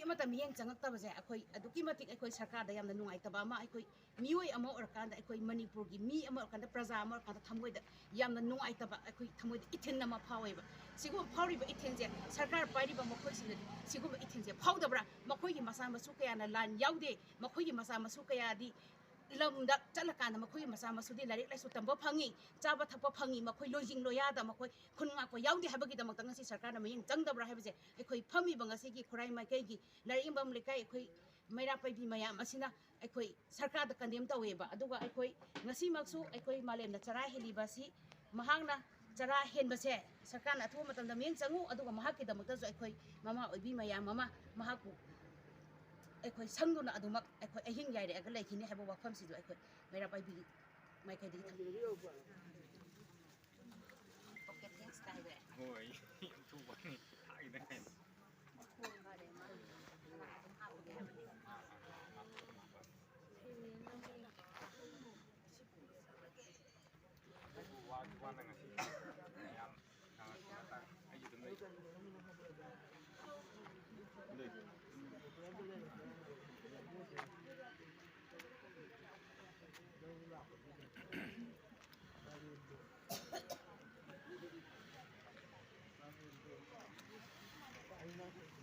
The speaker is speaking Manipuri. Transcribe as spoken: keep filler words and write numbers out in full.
ꯑꯃꯠꯇ ꯃꯤꯠꯌꯦꯡ ꯆꯪꯉꯛꯇꯕꯁꯦ ꯑꯩꯈꯣꯏ ꯑꯗꯨꯛꯀꯤ ꯃꯇꯤꯛ ꯑꯩꯈꯣꯏ ꯁꯔꯀꯥꯔꯗ ꯌꯥꯝꯅ ꯅꯨꯡꯉꯥꯏꯇꯕ ꯑꯃ, ꯑꯩꯈꯣꯏ ꯃꯤꯑꯣꯏ ꯑꯃ ꯑꯣꯏꯔꯀꯥꯟꯗ, ꯑꯩꯈꯣꯏ ꯃꯅꯤꯄꯨꯔꯒꯤ ꯃꯤ ꯑꯃ ꯑꯣꯏꯔꯀꯥꯟꯗ, ꯄ꯭ꯔꯖꯥ ꯑꯃ ꯑꯣꯏꯔꯀꯥꯟꯗ ꯊꯃꯣꯏꯗ ꯌꯥꯝꯅ ꯅꯨꯡꯉꯥꯏꯇꯕ, ꯑꯩꯈꯣꯏ ꯊꯃꯣꯏꯗ ꯏꯊꯤꯜ ꯑꯃ ꯐꯥꯎꯋꯦꯕ꯫ ꯁꯤꯒꯨꯝꯕ ꯐꯥꯎꯔꯤꯕ ꯏꯊꯤꯜꯁꯦ ꯁꯔꯀꯥꯔ ꯄꯥꯏꯔꯤꯕ ꯃꯈꯣꯏꯁꯤꯡꯗꯗꯤ ꯁꯤꯒꯨꯝꯕ ꯏꯊꯤꯜꯁꯦ ꯐꯥꯎꯗꯕ꯭ꯔꯥ? ꯃꯈꯣꯏꯒꯤ ꯃꯆꯥ ꯃꯁꯨ ꯀꯌꯥꯅ ꯂꯥꯟ ꯌꯥꯎꯗꯦ, ꯃꯈꯣꯏꯒꯤ ꯃꯆꯥ ꯃꯁꯨ ꯀꯌꯥꯗꯤ ꯂꯝꯗ ꯆꯠꯂꯀꯥꯟꯗ ꯃꯈꯣꯏꯒꯤ ꯃꯆꯥ ꯃꯁꯨꯗꯤ ꯂꯥꯏꯔꯤꯛ ꯂꯥꯏꯁꯨ ꯇꯝꯕ ꯐꯪꯉꯤ, ꯆꯥꯕ ꯊꯛꯄ ꯐꯪꯉꯤ, ꯃꯈꯣꯏ ꯂꯣꯏꯖꯤꯡ ꯂꯣꯌꯥꯗ ꯃꯈꯣꯏ ꯈꯨꯟ ꯉꯥꯛꯄ ꯌꯥꯎꯗꯦ ꯍꯥꯏꯕꯒꯤꯗꯃꯛꯇ ꯉꯁꯤ ꯁꯔꯀꯥꯔꯅ ꯃꯤꯠꯌꯦꯡ ꯆꯪꯗꯕ꯭ꯔꯥ ꯍꯥꯏꯕꯁꯦ ꯑꯩꯈꯣꯏ ꯐꯝꯃꯤꯕ ꯉꯁꯤꯒꯤ ꯈꯨꯔꯥꯏ ꯃꯥꯏꯀꯩꯒꯤ ꯂꯥꯏꯔꯤꯛ ꯌꯦꯡꯐꯝ ꯂꯩꯀꯥꯏ ꯑꯩꯈꯣꯏ ꯃꯩꯔꯥ ꯄꯥꯏꯕꯤ ꯃꯌꯥꯝ ꯑꯁꯤꯅ ꯑꯩꯈꯣꯏ ꯁꯔꯀꯥꯔꯗ ꯀꯟꯗꯦꯝ ꯇꯧꯋꯦꯕ꯫ ꯑꯗꯨꯒ ꯑꯩꯈꯣꯏ ꯉꯁꯤꯃꯛꯁꯨ ꯑꯩꯈꯣꯏ ꯃꯥꯂꯦꯝꯅ ꯆꯔꯥ ꯍꯦꯜꯂꯤꯕ ꯑꯁꯤ ꯃꯍꯥꯛꯅ ꯆꯔꯥ ꯍꯦꯟꯕꯁꯦ ꯁꯔꯀꯥꯔꯅ ꯑꯊꯨꯕ ꯃꯇꯝꯗ ꯃꯤꯠꯌꯦꯡ ꯆꯪꯉꯨ, ꯑꯗꯨꯒ ꯃꯍꯥꯛꯀꯤꯗꯃꯛꯇꯁꯨ ꯑꯩꯈꯣꯏ ꯃꯃꯥ ꯑꯣꯏꯕꯤ ꯃꯌꯥꯝ ꯑꯃ ꯃꯍꯥꯛꯄꯨ ꯑꯩꯈꯣꯏ ꯁꯪꯗꯨꯅ ꯑꯗꯨꯃꯛ ꯑꯩꯈꯣꯏ ꯑꯍꯤꯡ ꯌꯥꯏꯔꯛꯑꯒ ꯂꯩꯈꯤꯅꯤ ꯍꯥꯏꯕ ꯋꯥꯐꯝꯁꯤꯁꯨ ꯑꯩꯈꯣꯏ ꯃꯩꯔꯥ ꯄꯥꯏꯕꯤꯒꯤ ꯃꯥꯏꯀꯩꯗꯒꯤ ꯊꯝꯖꯔꯤ꯫ Okay, thanks ꯀꯥꯏꯔꯦ꯫ ꯍꯣꯏ, ꯌꯥꯝ ꯊꯨꯕꯅꯤ꯫ ꯊꯥꯒꯤꯗ ꯉꯥꯏꯔꯤ꯫ ꯋꯥꯁꯨ ꯋꯥꯅ ꯉꯁꯤ ꯃꯌꯥꯝ ꯁꯪꯉꯛꯄ ꯃꯇꯥꯡ ꯑꯩꯁꯨ ꯑꯗꯨꯝ ꯂꯩ꯫ ꯑꯗꯨ